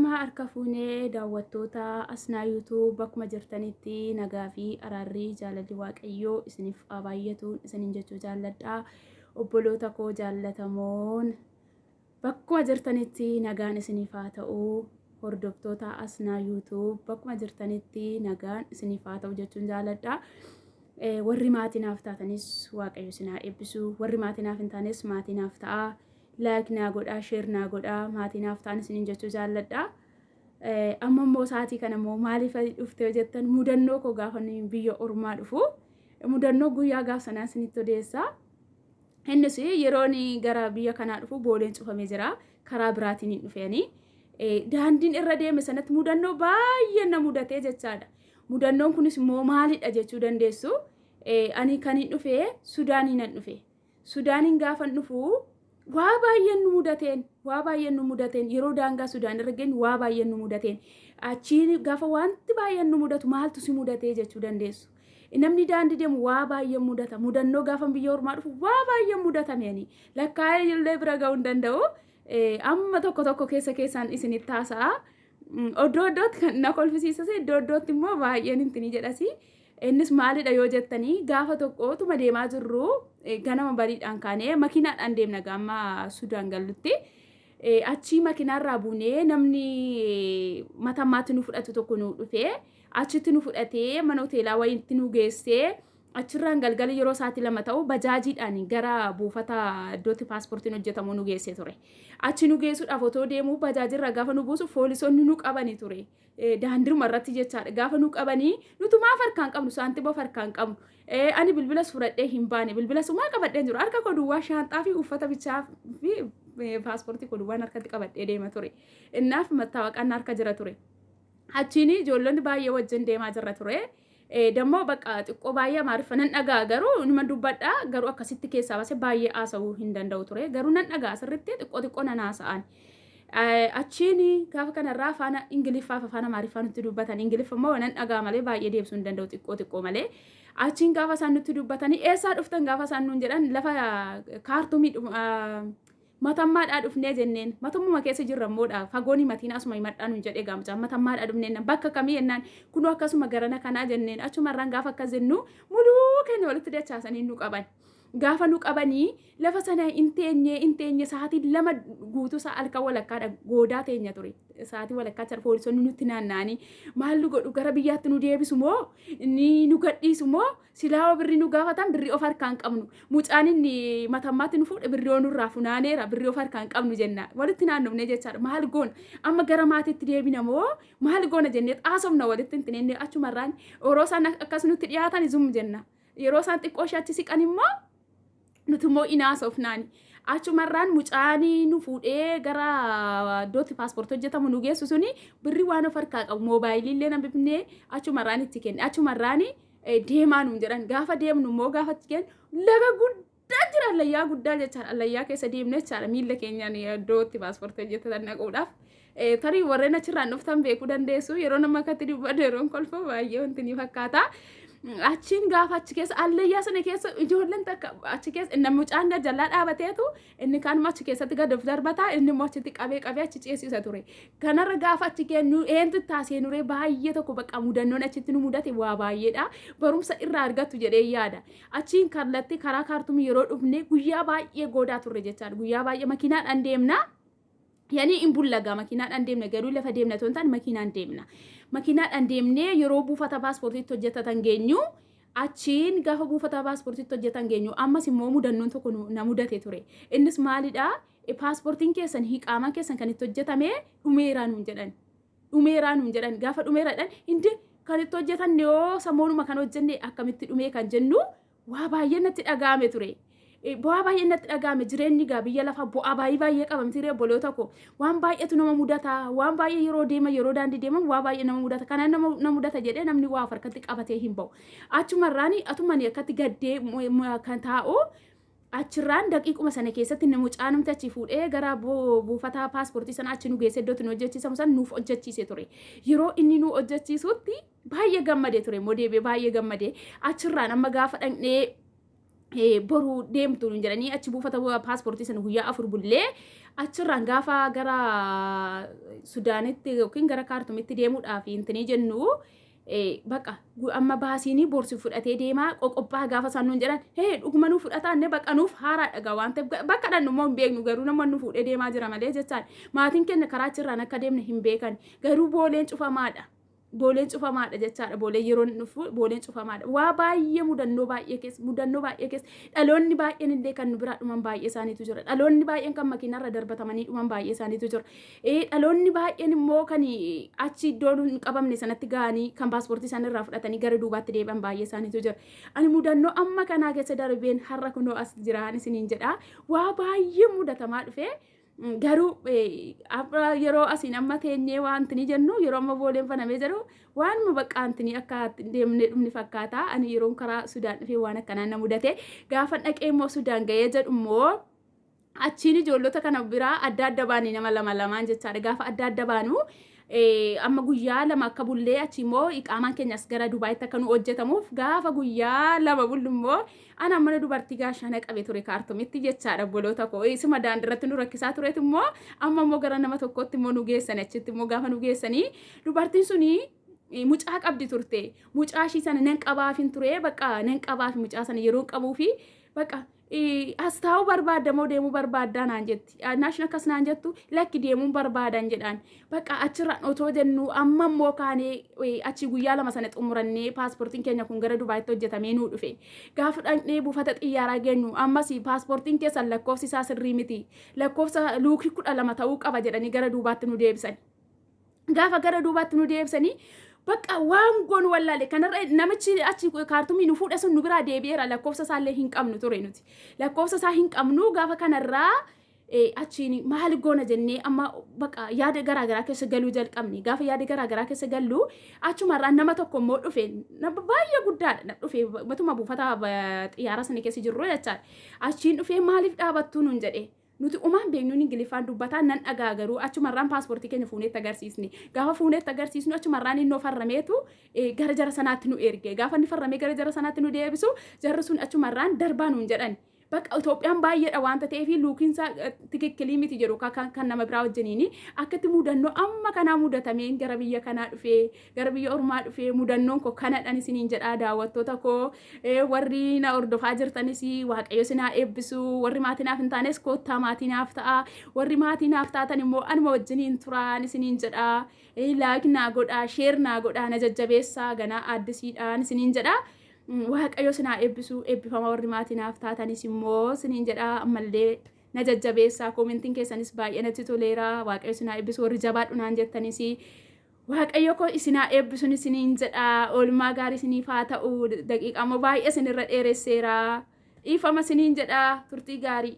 Ashamaa harka fuunee daawwattoota Asnaa YouTube bakkuma jirtanitti nagaa fi araarri jaalalli Waaqayyoo isiniif haa baay'atu isiniin jechuu jaalladha. Obboloota koo jaallatamoon bakkuma jirtanitti nagaan isiniif haa ta'u. Hordoftoota Asnaa YouTube bakkuma jirtanitti nagaan isiniif haa ta'u jechuun jaalladha. Warri maatii naaf taatanis Waaqayyo isin haa eebbisu. Warri maatii naaf hin taanes maatii naaf ta'a. Like naa godhaa, share naa godhaa, maatii naaf ta'an isiniin jechuu jaalladha. Amma immoo sa'aatii kana immoo maaliif dhufte yoo jettan mudannoo koo gaafa biyya ormaa dhufu mudannoo guyyaa gaaf sanaa isinitti odeessa. Innis yeroon gara biyya kanaa dhufu booleen cufamee jira. Karaa biraatiin hin dhufeeni. Daandiin irra deeme sanatti mudannoo baay'ee na mudatee jechaadha. Mudannoon kunis immoo maalidha jechuu dandeessu. Ani kan hin dhufe Sudaanii nan dhufe. Sudaaniin gaafan dhufu waa baay'een nu mudateen, waa baay'een nu mudateen, yeroo daangaa Sudaan irra geenyu waa baay'een nu mudateen. Achiin gaafa wanti baay'een nu mudatu maaltu si mudatee jechuu dandeessu. Namni daandii deemu waa baay'een mudata. Mudannoo gaafa biyya ormaa dhufu waa baay'een mudatameen lakkaa'ee illee bira ga'uu hin danda'u. Amma tokko tokko keessa keessaan isinitti haasa'a. Iddoo iddootti kan na kolfisiisas, iddoo iddootti immoo baay'een intini jedhasi. Innis maalidha yoo jettanii, gaafa tokko utuma deemaa jirru ganama bariidhaan kaanee makiinaadhaan deemna gaama Sudaan gallutti. Achii makiinaarraa buunee namni matammaatti nu fudhatu tokko nu dhufee achitti nu fudhatee mana hoteelaa wayiitti nu geessee, achirraan galgala yeroo sa'aatii 2 ta'u bajaajiidhaan gara buufata iddootti paaspoortiin hojjetamu nu geessee ture. Achi nu geessuudhaaf otoo deemuu bajaajirraa gaafa nu buusu poolisoonni nu qabanii ture. Daandiruma irratti jechaadha. Gaafa nu qabanii nuti maaf harkaan qabnu, saantima of harkaan qabnu. Ani bilbilas fudhadhee hin baane, bilbila sumaa qabadhee jiru, harka koo duwwaa, shaanxaa fi uffata bichaa fi paaspoortii koo duwwaan harkatti qabadhee deema ture. Innaaf mattaawaqaan harka jira ture. Achiin ijoollonni baay'ee wajjin deemaa jirra ture. Dammoo bakka xiqqoo baay'ee Amaariffa nan dhagaa, garuu numa dubbadha, garuu akkasitti keessaa baasee baay'ee haasa'uu hin danda'u ture, garuu nan dhagaa sirriitti, xiqqoo xiqqoo nan haasa'an. Achiin gaafa kanarraa afaan Ingiliffaa fi afaan Amaariffaa nutti dubbatan. Ingiliffa immoo nan dhagaa malee baay'ee deebisuu hin danda'u, xiqqoo xiqqoo malee. Achiin gaafa isaan nutti dubbatanii eessaa dhuftan gaafa isaan nuun jedhan, lafa Kaartumii Matammaadhaa dhufnee jenneen. Matammuma keessa jirra immoodha. Fagoon himatiin, asuma himadhaa nuun jedhee gaamcaa. Matammaadhaa dhufneen bakka kamii jennaan, kunoo akkasuma garana kanaa jenneen. Achumarraan gaafa akkas jennu muluu keenya walitti dachaasanii nu qaban. Gaafa nu qabanii lafa sana hin teenye, hin teenye, sa'aatii 2 guutuu isaa halkan walakkaadha goodaa teenya ture. Sa'aatii walakkaa jara poolisonni nutti naanna'anii maal nu godhu? Gara biyyaatti nu deebisu moo ni nu gadhiisu moo? Silaa birrii nu gaafatan, birrii of harkaa hin qabnu. Mucaan inni matammaatti nu fuudhe birrii nurraa funaaneera, birrii of harkaa hin qabnu jenna. Walitti naannofnee jechaadha. Maal goona? Amma gara maatiitti deebina moo maal goona jennee haasofna walitti hin tinenne. Achumarraan yeroo isaan akkas nutti dhiyaatan zum jenna. Yeroo isaan xiqqoo ishee achi siqan immoo nuti immoo in haasofnaani. Achumarraan mucaan nu fuudhee gara iddootti paaspoortii hojjetamu nu geessu suni birrii waan of harkaa qabu, moobaayilii illee nan bifnee, achumarraan itti kenne. Achumarraan deemaa nuun jedhan. Gaafa deemnu immoo gaafa achi geenyu laga guddaa jira, allayyaa guddaa jechaadha. Allayyaa keessa deemne jechaadha miilla keenyaan iddootti paaspoortii hojjetatan dhaquudhaaf. Tarii warreen achirraan dhuftan beekuu dandeessu. Yeroo nama akkatti dubbatu yeroon kolfu baay'ee wanti ni fakkaata. Achiin gaafa achi keessa allayyaa sana keessa ijoolleen takka achi keessa inni mucaan gajjallaa dhaabateetu, inni kaan immoo achi keessatti gad of darbata, inni immoo achitti qabee qabee achi ceesisa ture. Kanarra gaafa achi geenyu eentu itti haaseenuree? Baay'ee tokko bakka mudannoon achitti nu mudate waa baay'eedha. Barumsa irraa argattu jedhee yaada. Achiin kallattii karaa Kaartumii yeroo dhufne guyyaa baay'ee goodaa turre jechaadha. Guyyaa baay'ee makiinaadhaan deemna. Yani in bullagaa makiinaadhaan deemna, garuu lafa deemna otoo hin taane makiinaan deemna. Makiinaadhaan deemnee yeroo buufata paaspoortiitti hojjetatan geenyu, achiin gaafa buufata paaspoortiitti hojjetan geenyu ammas immoo mudannoon tokko na mudate ture. Innis maalidha? Paaspoortiin keessan, hiqaamaan keessan kan itti hojjetame dhumeeraa nuun jedhan. Dhumeeraa nuun jedhan. Gaafa dhumeeraadhaan hindi kan itti hojjetan yoo samoonuma kan hojjenne akkamitti dhumee kan jennu waa baay'ee natti dhaga'ame ture. Bu'aa baay'ee natti dhaga'ame. Jireenyi gaa biyya lafaa bu'aa baay'ee baay'ee qaba miti ree obboloota koo? Waan baay'eetu nama mudata. Waan baay'ee yeroo deeman, yeroo daandii deeman waa baay'ee nama mudata. Kana nama na mudata jedhee namni waa of harkatti qabatee hin ba'u. Achumarraan atumani akkatti gaddee kan taa'u, achirraan daqiiquma sana keessatti inni mucaanumti achi fuudhee gara buufata paaspoortii sana achi nu geessee iddootti nu hojjechiisamu sana nuuf hojjechiise ture. Yeroo inni nu hojjechiisutti baay'ee gammadee ture immoo deebi'ee baay'ee gammadee achirraan amma gaafa dhaqnee Boru deemtu nuun jedhanii achi buufata paaspoortii sana guyyaa 4 bullee achirraan gaafa gara Sudaanitti yookiin gara Kaartumitti deemuudhaaf intinii jennu, baqa amma baasiinii borsi fudhatee deemaa qoqobbaa gaafa isaan nuun jedhan, hee, dhuguma nu fudhataa inni baqa nuuf haaraa dhagaa waan ta'eef, bakka dhannu immoo hin beeknu, garuu nama nu fuudhee deemaa jira malee jechaan maatiin keenya karaa achirraan akka deemne hin beekan. Garuu booleen cufamaadha. Booleen cufamaadha jechaadha. Booleen yeroo inni dhufu booleen cufamaadha. Waa baay'ee mudannoo baay'ee keessa, mudannoo baay'ee keessa, dhaloonni baay'een illee kan nu biraa dhuman baay'ee isaaniitu jira. Dhaloonni baay'een kan makiinarra darbatamanii dhuman baay'ee isaaniitu jira. Dhaloonni baay'een immoo kan achi iddoo hin qabamne sanatti ga'anii kan paaspoortii isaanii irraa fudhatanii gara duubaatti deebi'an baay'ee isaaniitu jira. Ani mudannoo amma kanaa keessa darbeen har'a kunoo as jiraan isiniin jedha. Waa baay'ee mudatamaa dhufee. Garuu yeroo asiin amma teenyee wanti ni jennu, yeroo amma booleen banamee jedhu, waanuma bakka antini akka deemnee dhumni fakkaata. Ani yeroon karaa Sudaan dhufee waan akkanaa na mudate. Gaafa dhaqee immoo Sudaan ga'ee jedhu immoo, achiin ijoollota kana biraa adda adda baanii nama lama lamaan jechaadha. Gaafa adda adda baanu, amma guyyaa 2 akka bullee, achi immoo iqaamaan keenyas gara Dubaayitti akka nu hojjetamuuf gaafa guyyaa 2 bullu immoo, ana mana dubartii gaashana qabe ture Kaartumitti jechaadha, obboloota koo. Isuma daandiirratti nu rakkisaa turetu immoo amma immoo gara nama tokkotti immoo nu geessani. Achitti immoo gaafa nu geessanii, dubartiin suni mucaa qabdi turte. Mucaa ishii sana nan qabaafin ture, bakka nan qabaafi mucaa sana yeroo qabuufi, bakka as taa'uu barbaadda moo deemuu barbaaddaa naan jetti. Naashin akkas naan jettu, lakki, deemuun barbaadan jedhaan. Bakka achirraan otoo jennu, amma immoo kaanee achi guyyaa 2 sana xumurannee, paaspoortiin keenya kun gara Dubaayitti hojjetamee nuu dhufe. Gaafa dhaqnee buufata xiyyaaraa geenyu, ammas paaspoortiin keessan lakkoofsi isaa sirrii miti. Lakkoofsa luukii 12 ta'uu qaba jedhanii gara duubaatti nu deebisan. Gaafa gara duubaatti nu deebisanii, bakka waan goonu wallaale. Kanarra namichi achi Kaartumii nu fuudhe sun nu biraa deebi'eera. Lakkoofsa isaallee hin qabnu ture nuti. Lakkoofsa isaa hin qabnu. Gaafa kanarraa achiin maal goona jennee amma bakka yaada garaa garaa keessa galuu jalqabne. Gaafa yaada garaa garaa keessa gallu, achumarraa nama tokko immoo dhufe, nama baay'ee guddaadha dhufe, matuma buufata xiyyaara sana keessa jirru jechaadha. Achiin dhufee maaliif dhaabattuu nuun jedhe. Nuti umaan beeknuun Ingiliffaan dubbataa nan dhagaa, garuu achumarraan paaspoortii keenya fuuneetti agarsiisne. Gaafa fuuneetti agarsiisnu, achumarraan innoo farrameetu gara jara sanaatti nu erge. Gaafa inni farramee gara jara sanaatti nu deebisu, jarri sun achumarraan darbaa nuun jedhan. Bakka Itoophiyaan baay'eedha waanta ta'eef luukiinsa tikikkilii miti jedhu kan nama biraa wajjiniini. Akkatti mudannoo amma kanaa mudatameen gara biyya kanaa dhufee, gara biyya ormaa dhufee, mudannoon koo kanadhan isiniin jedhaa. Daawwattoota koo warri na hordofaa jirtanis, Waaqayyo isin haa eebbisu. Warri maatii naaf hin taanes koottaa maatii naaf ta'a. Warri maatii naaf taatan immoo anuma wajjiniin turaan isiniin jedhaa. Like naa godhaa, share naa godhaa, na jajjabeessaa, ganaa aaddisiidhaan isiniin jedhaa. Waaqayyo isin haa eebbisu. Eebbifama. Warri maatii naaf taatanis immoo isiniin jedhaa, ammallee na jajjabeessaa. Commentiin keessanis baay'ee natti toleera. Waaqayyo isin haa eebbisu. Warri jabaadhu naan jettanis, Waaqayyo koo isin haa eebbisuun isiniin jedha. Oolmaa gaarii isiniif haa ta'u. Daqiiqaa immoo baay'ee isinirra dheeresseera. Dhiifama isiniin jedha. Turtii gaarii.